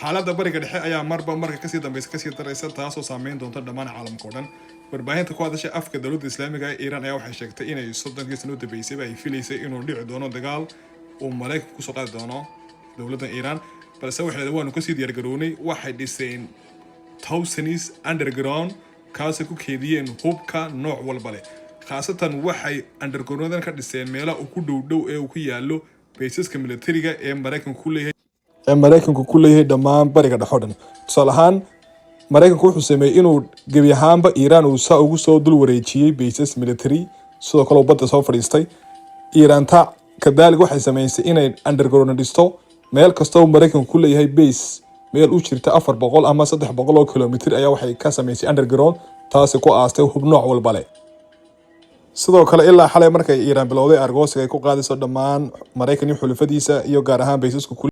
Xaaladda Bariga Dhexe ayaa marba marka kasii dambeysa kasii daraysa, taasoo saameyn doonta dhammaan caalamka oo dhan. Warbaahinta ku hadasha afka dowladda Islaamiga ee Iiraan ayaa waxay sheegtay inay 30kii sano u dambeysayba ay filaysay inuu dhici doono dagaal uu Maraykanku kusoo qaadi doono dowladda Iiraan, balse waxay leedahay waanu kasii diyaargarownay. Waxay dhiseen thousands underground, kaasay ku keediyeen hubka nooc walba leh. Khaasatan waxay undergroundan ka dhiseen meelaha uu ku dhow dhow ee uu ku yaalo bases-ka militariga ee Maraykanku ku leeyahay dhammaan Bariga Dhexe oo dhan. Tusaale ahaan, Maraykanku wuxuu sameeyey inuu gebi ahaanba Iiraan uu saa ugu soo dul wareejiyey bases military. Sidoo kale uu badda soo fadhiistay. Iiraan ta kadalik waxay sameysay inay underground dhisto meel kasta oo Maraykanku ku leeyahay base. Meel u jirta 400 ama 300 oo kilomitir ayaa waxay ka sameysay underground, taasi ku aastay hub nooc walba leh. Sidoo kale, ilaa xalay markay Iiraan bilowday argoosiga ay ku qaadayso dhammaan Maraykan iyo xulafadiisa iyo gaar ahaan bases-ku ku